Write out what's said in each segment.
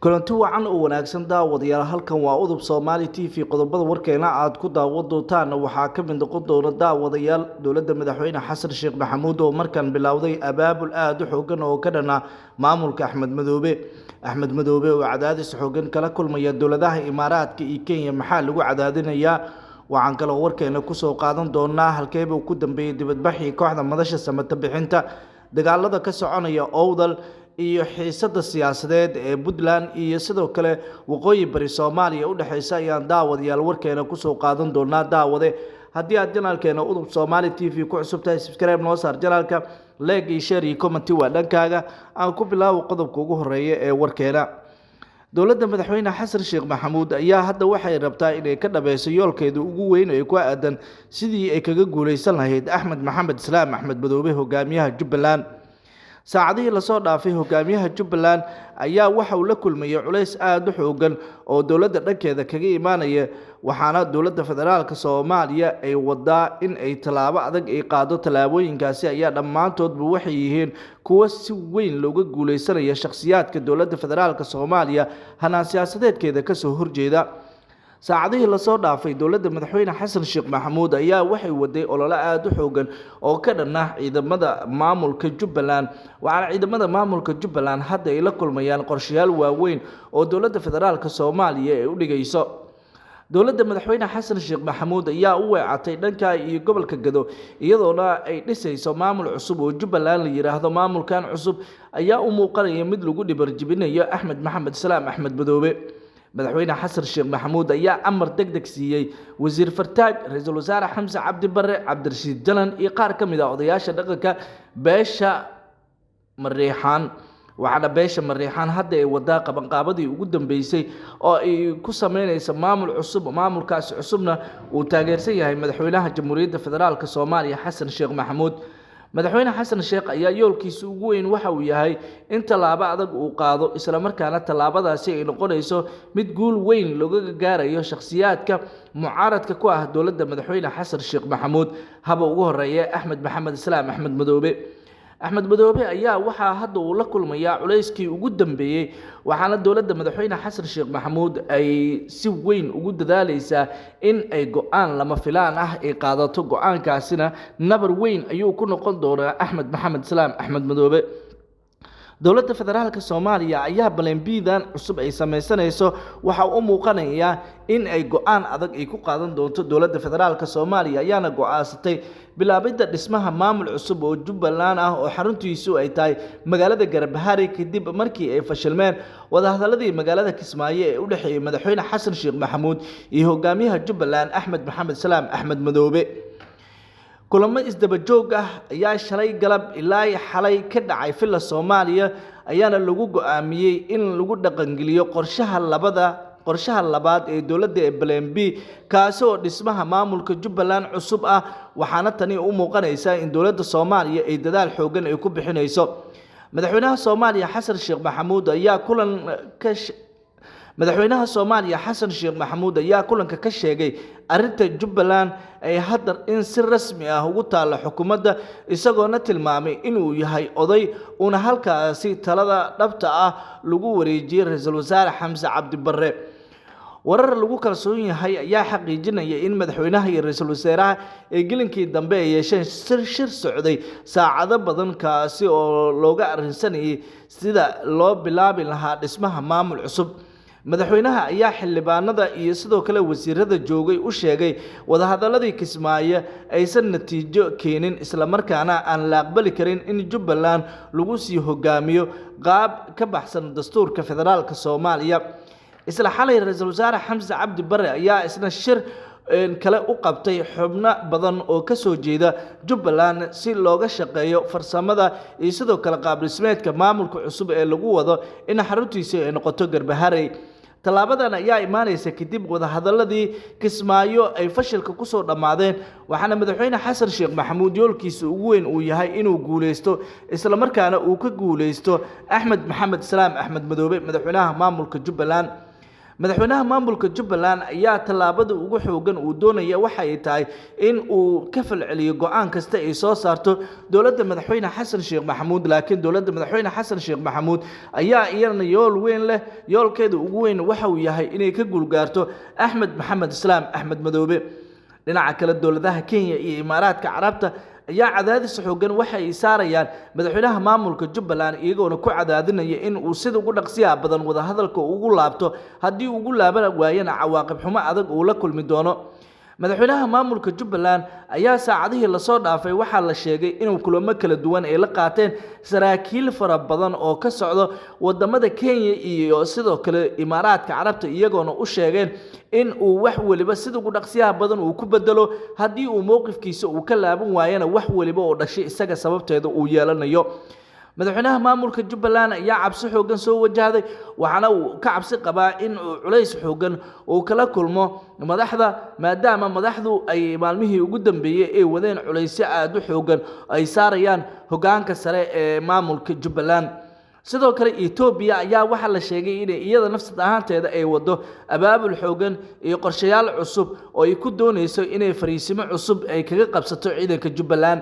Kulanti wacan oo wanaagsan daawadayaal, halkan waa Udub Soomaali TV. Qodobada warkeena aad ku daawan doontaan waxaa ka mid noqon doona, daawadayaal, dowladda madaxweyne Xasan Sheekh Maxamuud oo markan bilowday abaabul aada u xoogan oo ka dhana maamulka Axmed Madoobe. Axmed Madoobe oo cadaadis xoogan kala kulmaya dowladaha Imaaraadka iyo Kenya, maxaa lagu cadaadinayaa? Waxaan kaloo warkeena kusoo qaadan doonaa halkeebuu ku dambeeyey dibadbaxii kooxda madasha samata bixinta, dagaalada ka soconaya Owdal iyo xiisada siyaasadeed ee Puntland iyo sidoo kale waqooyi bari Soomaaliya u dhexeysa ayaan daawadayaal warkeena kusoo qaadan doonaa. Daawade, haddii aad janaalkeena Udub Soomaali TV ku cusub tahay, subscribe noo saar janaalka, like iyo share iyo comment waa dhankaaga. Aan ku bilaabo qodobka ugu horeeya ee warkeena. Dowladda madaxweyne Xasan Sheekh Maxamuud ayaa hadda waxay rabtaa inay ka dhabeyso yoolkeeda ugu weyn ee ku aadan sidii ay kaga guuleysan lahayd Axmed Maxamed Islaam Axmed Madoobe, hogaamiyaha Jubbaland. Saacadihii lasoo dhaafay, hogaamiyaha Jubbaland ayaa waxa uu la kulmayay culays aada u xoogan oo dowladda dhankeeda kaga imaanaya, waxaana dowladda federaalka Soomaaliya ay wadaa in ay tallaabo adag ay qaado. Tallaabooyinkaasi ayaa dhammaantoodba waxay yihiin kuwo si weyn looga guuleysanaya shakhsiyaadka dowladda federaalka Soomaaliya hanaan siyaasadeedkeeda kasoo horjeeda. Saacadihii lasoo dhaafay, dowladda madaxweyne Xasan Sheekh Maxamuud ayaa waxay waday olole aada u xoogan oo ka dhan ah ciidamada maamulka Jubbaland, waxaana ciidamada maamulka Jubbaland hadda ay la kulmayaan qorshayaal waaweyn oo dowladda federaalka Soomaaliya ay u dhigayso. Dowladda madaxweyne Xasan Sheekh Maxamuud ayaa u weecatay dhanka iyo gobolka Gado, iyadoona ay dhisayso maamul cusub oo Jubbaland la yidhaahdo. Maamulkan cusub ayaa u muuqanaya mid lagu dhibarjibinayo Axmed Maxamed Islaam Axmed Madoobe. Madaxweyne Xasan Sheekh Maxamuud ayaa amar deg deg siiyey wasiir Fartaag, ra-iisul wasaare Xamse Cabdi Bare, Cabdirashiid Jalan iyo qaar ka mid ah odayaasha dhaqanka beesha Mariixaan. Waxaana beesha Mariixaan hadda ay wadaa qabanqaabadii ugu dambeysay oo ay ku sameyneysa maamul cusub, maamulkaasi cusubna uu taageersan yahay madaxweynaha Jamhuuriyadda Federaalka Soomaaliya Xasan Sheekh Maxamuud. Madaxweyne Xasan Sheekh ayaa yoolkiisa ugu weyn waxa uu yahay in tallaabo adag uu qaado, islamarkaana tallaabadaasi ay noqonayso mid guul weyn looga gaarayo shakhsiyaadka mucaaradka ku ah dowladda madaxweyne Xasan Sheekh Maxamuud, haba ugu horeeya Axmed Maxamed Islaam Axmed Madoobe. Axmed Madoobe ayaa waxaa hadda uu la kulmayaa culayskii ugu dambeeyey, waxaana dowladda madaxweyne Xasan Sheekh Maxamuud ay si weyn ugu dadaaleysaa in ay go-aan lama filaan ah ay qaadato. Go-aankaasina nabar weyn ayuu ku noqon doonaa Axmed Maxamed Islaam Axmed Madoobe. Dowladda federaalka Soomaaliya ayaa balenbiidan cusub ay sameysanayso waxa u muuqanayaa in ay go-aan adag ay ku qaadan doonto. Dowladda federaalka Soomaaliya ayaana go-aansatay bilaabidda dhismaha maamul cusub oo Jubbaland ah oo xaruntiisu ay tahay magaalada Garabahari, kadib markii ay fashilmeen wadahadaladii magaalada Kismaayo ee u dhexeeyey madaxweyne Xasan Sheekh Maxamuud iyo hogaamiyaha Jubbaland Axmed Maxamed Salaam Axmed Madoobe. Kulamo isdaba joog ah ayaa shalay galab ilaa xalay ka dhacay Villa Soomaaliya, ayaana lagu go-aamiyey in lagu dhaqangeliyo qorshaha labada qorshaha labaad ee dowladda ee Plan B, kaasi oo dhismaha maamulka Jubbaland cusub ah. Waxaana tani u muuqanaysaa in dowladda Soomaaliya ay dadaal xoogan ay ku bixinayso. Madaxweynaha Soomaaliya Xasan Sheekh Maxamuud ayaa kulan ka Madaxweynaha Soomaaliya Xasan Sheekh Maxamuud ayaa kulanka ka sheegay arrinta Jubbaland ay hadda in si rasmi ah ugu taalla xukuumadda, isagoona tilmaamay inuu yahay oday uuna halkaasi talada dhabta ah lagu wareejiyey ra-iisul wasaare Xamse Cabdi Barre. Warar lagu kalsoon yahay ayaa xaqiijinaya in madaxweynaha iyo ra-iisul wasaaraha ee gelinkii dambe ay yeesheen shir socday saacado badan, kaasi oo looga arrinsanayay sida loo bilaabi lahaa dhismaha maamul cusub. Madaxweynaha ayaa xildhibaanada iyo sidoo kale wasiirada joogay u sheegay wadahadaladii Kismaayo aysan natiijo keenin, islamarkaana aan la aqbali karin in Jubbaland lagu sii hogaamiyo qaab ka baxsan dastuurka federaalka Soomaaliya. Isla xalay, ra-iisul wasaare Xamse Cabdi Bare ayaa isna shir kale u qabtay xubno badan oo kasoo jeeda Jubbaland si looga shaqeeyo farsamada iyo sidoo kale qaab dhismeedka maamulka cusub ee lagu wado in xaruntiisa ay noqoto Garbaharey. Tallaabadan ayaa imaaneysa kadib wadahadaladii Kismaayo ay fashilka kusoo dhammaadeen, waxaana madaxweyne Xasan Sheekh Maxamuud yoolkiisa ugu weyn uu yahay inuu guuleysto, islamarkaana uu ka guuleysto Axmed Maxamed Islaam Axmed Madoobe, madaxweynaha maamulka Jubbaland. Madaxweynaha maamulka Jubbaland ayaa tallaabada ugu xoogan uu doonaya waxa ay tahay in uu ka falceliyo go'aan kasta ay soo saarto dowladda madaxweyne Xasan Sheekh Maxamuud. Laakiin dowladda madaxweyne Xasan Sheekh Maxamuud ayaa iyana yool weyn leh. Yoolkeeda ugu weyn waxa uu yahay inay ka guulgaarto Axmed Maxamed Islaam Axmed Madoobe. Dhinaca kale, dowladaha Kenya iyo Imaaraadka Carabta ayaa cadaadis xoogan waxa ay saarayaan madaxweynaha maamulka Jubbaland, iyagoona ku cadaadinaya in uu sida ugu dhaqsiyaha badan wadahadalka ugu laabto. Haddii ugu laaban waayana, cawaaqib xumo adag uu la kulmi doono. Madaxweynaha maamulka Jubbaland ayaa saacadihii lasoo dhaafay waxaa la sheegay inuu kulamo kala duwan ay la qaateen saraakiil fara badan oo ka socdo wadamada Kenya iyo sidoo kale Imaaraadka Carabta, iyagoona u sheegeen in uu wax waliba sida ugu dhaqsiyaha badan uu ku bedelo. Haddii uu mowqifkiisa uu ka laaban waayana, wax waliba oo dhashay isaga sababteeda uu yeelanayo. Madaxweynaha maamulka Jubbaland ayaa cabsi xoogan soo wajahday, waxaana uu ka cabsi qabaa in uu culays xoogan uu kala kulmo madaxda, maadaama madaxdu ay maalmihii ugu dambeeyey ay wadeen culaysyo aada u xoogan ay saarayaan hoggaanka sare ee maamulka Jubbaland. Sidoo kale, Etoobiya ayaa waxaa la sheegay inay iyada nafsad ahaanteeda ay wado abaabul xoogan iyo qorshayaal cusub oo ay ku doonayso inay fariisimo cusub ay kaga qabsato ciidanka Jubbaland.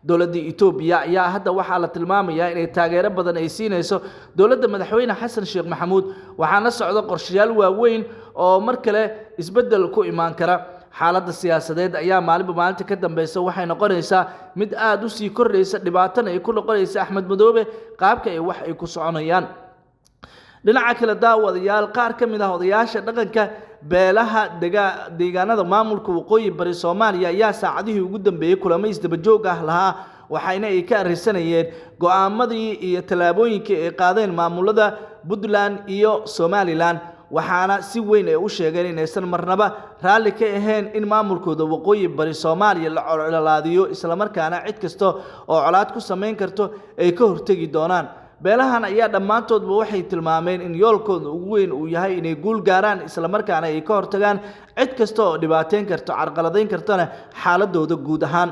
Dowladda Etoobiya ayaa hadda waxaa la tilmaamayaa inay taageero badan ay siinayso dowladda madaxweyne Xasan Sheekh Maxamuud, waxaana socda qorshayaal waaweyn oo mar kale isbeddel ku imaan kara. Xaaladda siyaasadeed ayaa maalinba maalinta ka dambeysa waxay noqonaysaa mid aada u sii kordhaysa, dhibaatana ay ku noqonaysa Axmed Madoobe qaabka ay wax ay ku soconayaan. Dhinaca kale, daawadayaal, qaar ka mid ah odayaasha dhaqanka beelaha deegaanada maamulka Waqooyi Bari Soomaaliya ayaa saacadihii ugu dambeeyey kulamo isdaba joog ah lahaa, waxayna ay ka arrisanayeen go'aamadii iyo tallaabooyinkii ay qaadeen maamulada Puntland iyo Somalilan, waxaana si weyn ay u sheegeen inaysan marnaba raalli ka ahayn in maamulkooda Waqooyi Bari Soomaaliya la colaadiyo, islamarkaana cid kasta oo colaad ku samayn karto ay ka hortegi doonaan. Beelahan ayaa dhammaantoodba waxay tilmaameen in yoolkooda ugu weyn uu yahay inay guul gaaraan, islamarkaana ay ka hortagaan cid kasta oo dhibaateyn karto, carqaladayn kartona xaaladooda guud ahaan.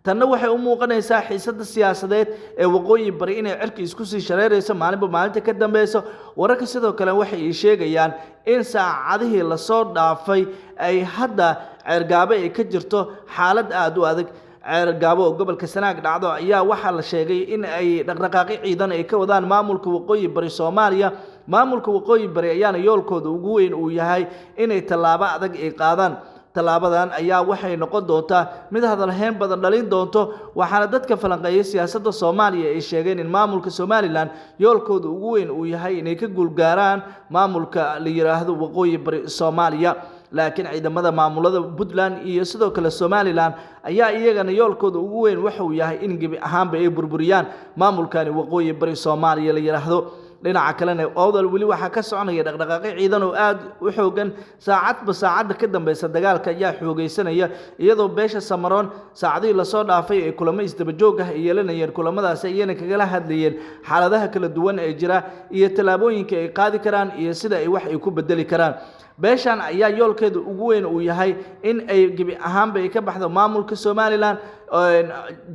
Tanna waxay u muuqanaysaa xiisadda siyaasadeed ee Waqooyi Bari inay cirka isku sii shareerayso maalinba maalinta ka dambeyso. Wararka sidoo kale waxay sheegayaan in saacadihii lasoo dhaafay ay hadda Ceergaabo ay ka jirto xaalad aada u adag. Ceergaabo oo gobolka Sanaag dhacdo ayaa waxaa la sheegay in ay dhaqdhaqaaqyo ciidan ay ka wadaan maamulka Waqooyi Bari Soomaaliya. Maamulka Waqooyi Bari ayaana yoolkooda ugu weyn uu yahay inay tallaabo adag ay qaadaan. Tallaabadan ayaa waxay noqon doontaa mid hadalhayn badan dhalin doonto, waxaana dadka falanqeeya siyaasadda Soomaaliya ay sheegeen in maamulka Somalilan yoolkooda ugu weyn uu yahay inay ka guulgaaraan maamulka la yidhaahdo Waqooyi Bari Soomaaliya. Laakiin ciidamada maamulada Puntland iyo sidoo kale Somalilan ayaa iyagana yoolkooda ugu weyn waxa uu yahay in gebi ahaanba ay burburiyaan maamulkani Waqooyi Bari Soomaaliya la yidhaahdo. Dhinaca kalena, Owdal weli waxaa ka soconaya dhaqdhaqaaqyo ciidan oo aada u xoogan. Saacadba saacadda ka dambeysa dagaalka ayaa xoogeysanaya, iyadoo beesha Samaroon saacadihii lasoo dhaafay ee kulamo isdaba joog ah ay yeelanayeen. Kulamadaasi ayayna kagala hadlayeen xaaladaha kala duwan ee jira iyo tallaabooyinka ay qaadi karaan iyo sida ay wax ay ku bedeli karaan. Beeshan ayaa yoolkeeda ugu weyn uu yahay in ay gebi ahaanba ay ka baxdo maamulka Somalilan,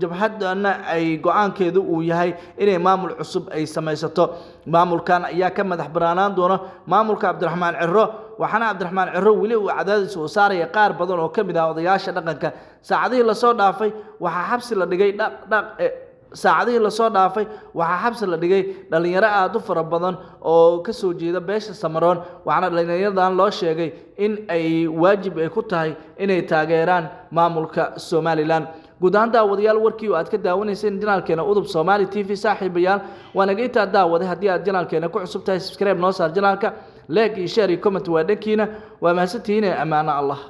jabhadana ay go-aankeedu uu yahay inay maamul cusub ay samaysato. Maamulkan ayaa ka madax banaanaan doona maamulka Cabdiraxmaan Ciro, waxaana Cabdiraxmaan Ciro weli uu cadaadis uu saaraya qaar badan oo ka mid ah odayaasha dhaqanka. Saacadihii lasoo dhaafay waxaa xabsi la dhigay dhaq saacadihii lasoo dhaafay waxaa xabsi la dhigay dhallinyaro aada u fara badan oo ka soo jeeda beesha Samaroon, waxaana dhallinyaradan loo sheegay in ay waajib ay ku tahay inay taageeraan maamulka Somalilan. Guud ahaan, daawadayaal, warkii oo aad ka daawanayseen janaalkeena Udub Soomaali TV, saaxiibayaal, waa naga intaa. Daawaday, haddii aad janaalkeena ku cusub tahay, subscribe noo saar janaalka, like iyo share iyo comment waa dhankiina. Waa mahadsantihiine. Ammaano Allah.